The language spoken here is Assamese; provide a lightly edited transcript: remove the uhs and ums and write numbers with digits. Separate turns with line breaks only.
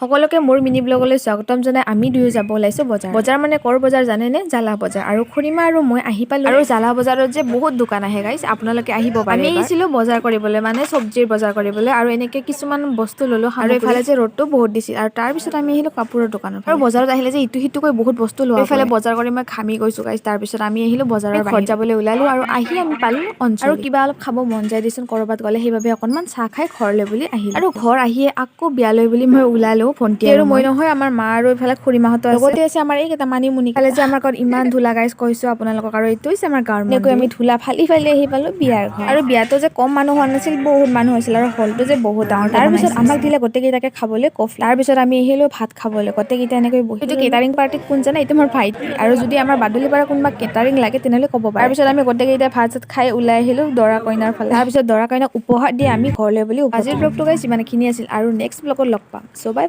সকলোকে মোৰ মিনি ব্লগলৈ স্বাগতম জনাই আমি দুয়ো যাব ওলাইছোঁ বজাৰ। বজাৰ মানে কৰ বজাৰ জানেনে? জালা বজাৰ। আৰু খুৰীমা আৰু মই আহি পালোঁ। আৰু জালা বজাৰত যে বহুত দোকান আহে গাইজ, আপোনালোকে আহিব পাৰে। আমি আহিছিলোঁ বজাৰ কৰিবলৈ, মানে চব্জিৰ বজাৰ কৰিবলৈ। আৰু এনেকে কিছুমান বস্তু ল'লোঁ। আৰু এইফালে যে ৰ'দটো বহুত দিছিল। আৰু তাৰপিছত আমি আহিলোঁ কাপোৰৰ দোকানত। আৰু বজাৰত আহিলে যে ইটো সিটোকৈ বহুত বস্তু লোৱা। এইফালে বজাৰ কৰি মই ঘামি গৈছোঁ গাইজ। তাৰপিছত আমি আহিলোঁ বজাৰৰ, ঘৰত যাবলৈ ওলালোঁ। আৰু আহি আমি পালোঁ অঞ্চল। আৰু কিবা অলপ খাব মন যায় দেচোন ক'ৰবাত গ'লে, সেইবাবে অকণমান চাহ খাই ঘৰলৈ বুলি আহিলোঁ। আৰু ঘৰ আহিয়ে আকৌ বিয়ালৈ বুলি মই ওলালো। ভণ্টি আৰু মই নহয়, আমাৰ মা আৰু এইফালে খুৰীমাহঁতো আছে, লগতে আছে আমাৰ এইকেইটা মানিমুনি। ফালে যে আমাৰ ঘৰত ইমান ধূলা গাইজ, কৈছো আপোনালোকক। আৰু এইটো হৈছে আমাৰ গাঁৱৰ। এনেকৈ আমি ধূলা ফালি ফালি আহি পালো বিয়াৰ ঘৰ। আৰু বিয়াটো যে কম মানুহ হোৱা নাছিল, বহুত মানুহ হৈছিল। আৰু হলটো যে বহুত ডাঙৰ। তাৰপিছত আমাক দিলে গোটেইকেইটাকে খাবলৈ কফি। তাৰপিছত আমি আহিলো ভাত খাবলৈ, গোটেইকেইটা এনেকৈ বহি। এইটো কেটাৰিং পাৰ্টিত কোন জানে? এইটো মোৰ ভাইটি। আৰু যদি আমাৰ বাদুলিপাৰা কোনোবা কেটাৰিং লাগে, তেনেহ'লে ক'ব পাৰে। তাৰপিছত আমি গোটেইকেইটা ভাত চাত খাই ওলাই আহিলো দৰা কইনাৰ ফালে। তাৰপিছত দৰা কইনাক উপহাৰ দি আমি ঘৰলৈ বুলি। আজিৰ ব্লগটো গাইজ ইমানখিনি আছিল আৰু নেক্সট ব্লগত লগ পাম। চ' বাই।